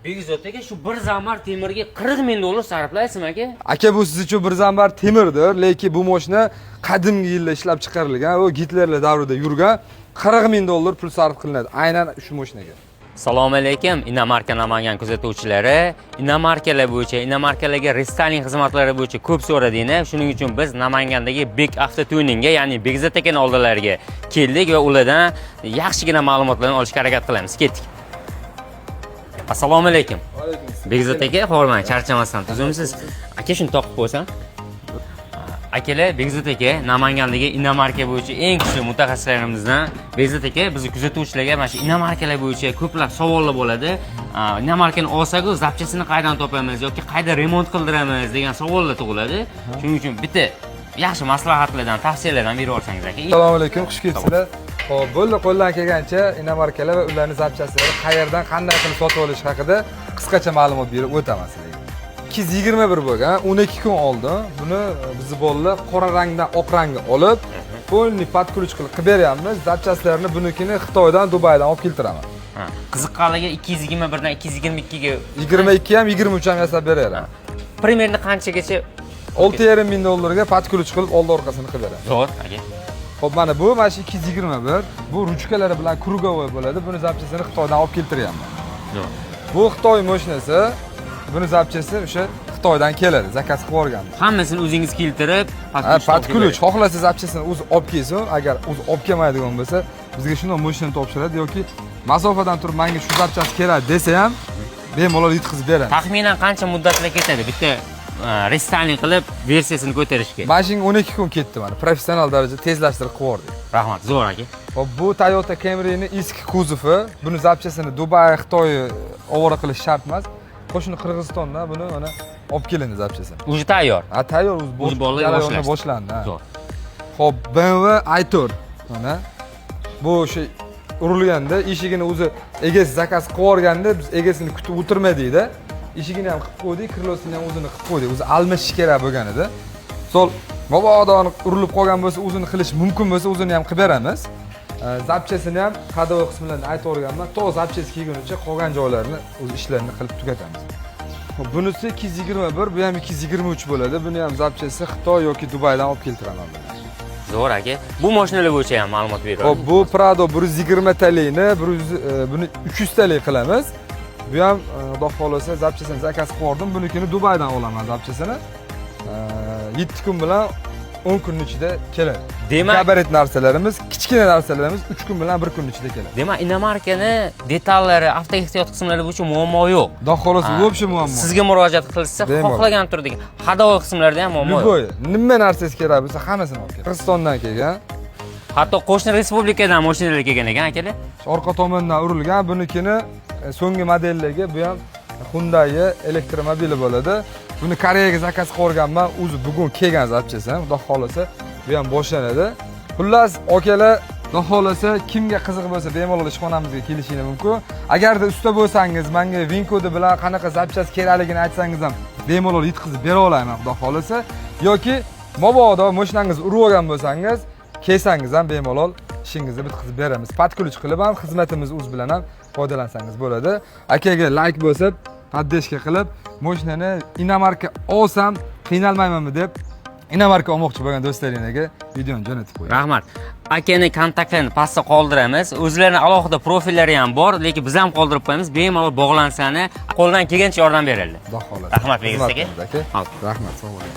Bekzod aka, shu bir zambar temirga 40 ming dollar sarflaysizmi, aka? Aka, bu siz uchun bir zambar temirdir, lekin bu mashina qadimgi yilda ishlab chiqarilgan, u Gitlerlar davrida yurgan. 40 ming dollar pul sarf qilinadi aynan shu mashinaga. Assalomu alaykum, Inomarka Namangan kuzatuvchilari. Inomarkalar bo'yicha, inomarkalarga рестайлинг xizmatlari bo'yicha ko'p so'radinglar. Shuning uchun biz Namangandagi Bek Avto Tuningga, ya'ni Bekzod akani oldilariga keldik va ulardan yaxshigina ma'lumotlarni olishga harakat qilamiz. Ketdik. Assalomu alaykum. Bekzod aka, hormang, charchamasdan tuzumsiz. Aka, shuni toqib qo'ysam. Akalar, Bekzod aka Namangandagi inomarka bo'yicha eng kuchli mutaxassislarimizdan. Bekzod aka, bizni kuzatuvchilarga mana shu inomarkalar bo'yicha ko'plab savollar bo'ladi. Inomarkani olsak-u, запчасть ini qayerdan topamiz yoki qayerda remont qildiramiz degan savollar tug'iladi. Shuning uchun bitta yaxshi maslahatlardan, tavsiyalardan berib olsangiz, aka. Assalomu alaykum, xush kelibsizlar. Xo'p, bo'ldi, qo'ldan kelgancha inomarkalar va ularning запчасть lari qayerdan, qanday qilib sotib olish haqida qisqacha ma'lumot berib o'taman sizlarga. 221 bo'lgan, 12 kun oldin buni bizni bolalar qora rangdan oq rangga olib, полный под ключ qilib qilib beryapmiz. Запчасть larini bunikini Xitoydan, Dubaydan olib keltiraman. Ha, qiziqqanligi 221 dan 222 ga. 22 ham, 23 ham yasab beraman. Примерно qanchagacha? 6,5 ming dollarga под ключ qilib, oldi orqasini qilib beraman. Zo'r, aka. Xo'p, mana bu, mana shu 221, bu ruchkalari bilan круговой bo'ladi. Buni запчасть ini Xitoydan olib keltiryapman. Zo'r. Bu Xitoy mashinasi, buni запчасть i o'sha Xitoydan keladi, заказ qilib yuborganmiz. Hammasini o'zingiz keltirib, Ha, под ключ. Xohlasa, запчасть ini o'zi olib kelsin, agar o'zi olib kelmaydigan bo'lsa, bizga shunday mashinani topshiradi yoki masofadan turib menga shu запчасть kerak desa ham, bemalol yetkazib beradi. Taxminan qancha muddatlar ketadi bitta рестайлинг qilib, versiyasini ko'tarishga? Mana shunga 12 kun ketdi mana, professional darajada tezlashtirib qilib yubordik. Rahmat, zo'r, aka. Hop, bu Toyota Camry'ni eski kuzovi, buni запчасть ini Dubay, Xitoy ovora qilish shart emas. Qo'shni Qirg'izistondan buni mana olib kelindi запчасть ini. Уже tayyor. Ha, tayyor o'zi. O'zi bolalar jarayoni boshlashdi. Boshlandi. Ha. Zo'r. Xo'p, BMW i4 mana. Bu o'sha urilganda eshigini o'zi egasi заказ qilib yuborganda, biz egasini kutib o'tirmadikda. Eshigini ham qilib qo'ydik, крыло sini ham o'zini qilib qo'ydik. O'zi almashish kerak bo'lgan edi. Misol, mabodo urilib qolgan bo'lsa, o'zini qilish mumkin bo'lsa, o'zini ham qilib beramiz. Запчасть ini ham ходовой qismlarini aytib yuborganman. To запчасть kelgunicha qolgan joylarini o'zi ishlarini qilib tugatamiz. Xo'p, bunisi 221, bu ham 223 bo'ladi. Buni ham запчасть i Xitoy yoki Dubaydan olib keltiraman buni. Zo'r, aka. Bu mashinalar bo'yicha ham ma'lumot berib. Xo'p, bu Prado 120 talikni 100 buni 300 talik qilamiz. Bu ham Xudo xohlasa, запчасть ini заказ qilib yubordim. Bunikini Dubaydan olaman запчасть ini. 7 kun bilan 10 kunning ichida keladi. Demak, Gabarit narsalarimiz, kichkina narsalarimiz 3 kun bilan 1 kun ichida keladi. Demak, inomarkani detallari, avto ehtiyot qismlari bo'yicha muammo yo'q. Xudo xohlasa, Ha, вообще muammo. Sizga murojaat qilsa, Bemalol. xohlagan turdagi ходовой qismlarida ham muammo yo'q. Любой, nima narsasi kerak bo'lsa, hammasini olib keladi. Qirg'izistondan kelgan. Hatto qo'shni respublikadan mashinalar kelgan ekan, akalar. Orqa tomondan urilgan, bunikini so'nggi modelligi, bu ham Hyundai elektromobili bo'ladi. Buni Koreyaga заказ qilib yuborganman, o'zi bugun kelgan запчасть ham, Xudo xohlasa, bu ham boshlanadi. Xullas, akalar, Xudo xohlasa, kimga qiziq bo'lsa, bemalol ishxonamizga kelishingiz mumkin. Agarda usta bo'lsangiz, menga VIN kodi bilan qanaqa запчасть kerakligini aytsangiz ham, bemalol yetkazib bera olaman, Xudo xohlasa. Yoki mabodo mashinangizni urib olgan bo'lsangiz, kelsangiz ham bemalol ishingizni bitkazib beramiz. Под ключ qilib ham xizmatimiz o'z bilan ham foydalansangiz bo'ladi. Akaga layk bosib, поддержка qilib, mashinani inomarka olsam qiynalmaymanmi deb inomarka olmoqchi bo'lgan do'stlaringlarga videoni jo'natib qo'ying. Rahmat. Akani kontaktlarini pastda qoldiramiz. O'zlarini alohida profillari ham bor, lekin biz ham qoldirib qo'yamiz. Bemalol bog'lansani, qo'ldan kelgancha yordam beradi. Xudo xohlasa. Rahmat, Begis aka. Xizmatimiz, aka. Hop. Rahmat, sog' bo'ling.